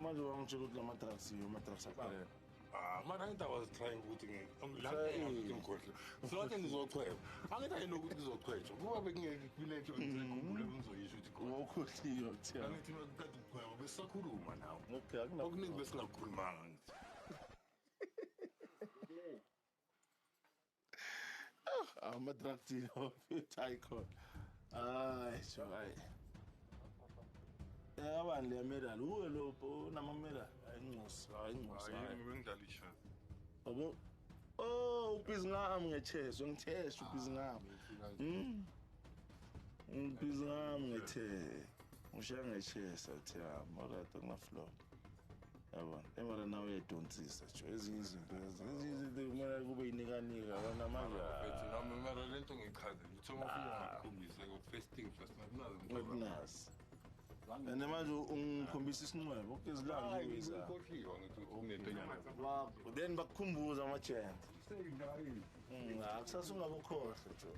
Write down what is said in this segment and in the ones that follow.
Manje wangitshela ukuthi lama-drugs yiyo ama-drugs aqalela. Ah, mara angithi I was trying ukuthi la ngikhohle. So wathi ngizochweba. Angithi ayinokuthi ngizochwetshwa. Kuba bekungeke kunento engikhumbule ngizoyisho ukuthi khona. Wawukhohliwe kuthiwa. Angithi kade ukuchweba besisakhuluma nawe. Okay, akuna. Okuningi besingakukhulumanga ngithi. Ama-drug dealer mfethu, hayi khona. Hayi, sho hayi. Abani leya medal? Uwe lo unama-medal. Hayi incosi, hayi incosi. Hayi bengidlala i-chess. Yabo. Oh, ubhizi ngami nge-chess, ungithesha ubhizi ngami. Ubhizi ngami nge-chess. Ngishaya nge-chess athi ya, alright akuna-flop. Yabona, emara nawe uyayidonsisa nje ezinye izinto kumele kube yinikanika yabona manje. Mfethu nami mara lento ngichazele. Uthe uma ufika ngakukhombisa first thing first nakunazi. Ngikunazi. And manje ungikhombisa isinwebo, okuzilanga Hayi ngibiza. ngikhohliwe ngithi ukuthi kunento enyama. Then bakukhumbuza ama-gent. Akusasa ungabukhohlwa jo.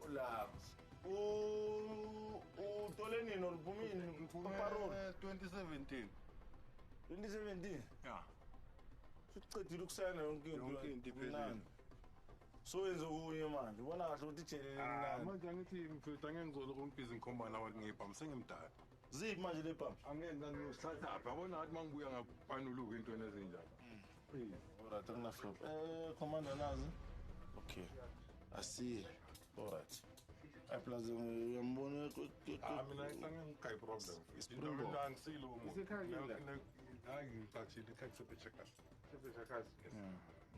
Ulapha. Utole nini or uphumini? Parole. 2017. 2017. Yeah. Ucedile ukusayina yonke into. Yonke into iphelile. Mnandi. So wenze okunye manje. Ubona kahle ukuthi ijele Ah, limnandi. manje angithi mfethu angeke ngizolokhu ngibhizi ngikhomba nabantu ngebhamu sengimdala. Ziphi manje le bhamu? Angeke ngiyosithathaphi yabona ngathi uma ngibuya ngapanuluka entweni ezinjalo. Alright, akuna flop. Commander nazi. Okay. Asiye. Alright. Ay plus uyambona. Ah, mina angeke ngigayi problem. Springbok. Into angisilo umuntu. Isekhaya la? Hayi ngicatshile ekhaya kusebheshakazi. Sebeshakazi.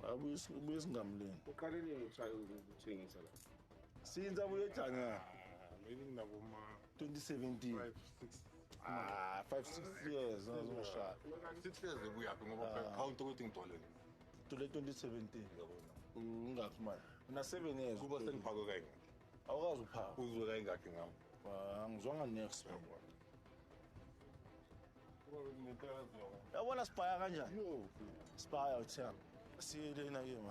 Abuye ubuye singamleni. Uqale nini ukuthengisa la? Since abuye January Ah, maybe nginabo ma 2017. 5 6. Ah, 5 6 years ngazoshaya. 6 years ebuyaphi ngoba phela count ukuthi ngigcwale nini. Tole 2017. Uyabona. Ungakhi manje? Una 7 years. Kuba sengiphakwe kayingaki. Awukazi uphaka. Uzwe kayingaki ngami. Ah, angizwanga next. Uyabona. Kuba bekunento yaziwa. Yabona sibhaya kanjani? Sibhaya uthiyami. Siye lena ke manje.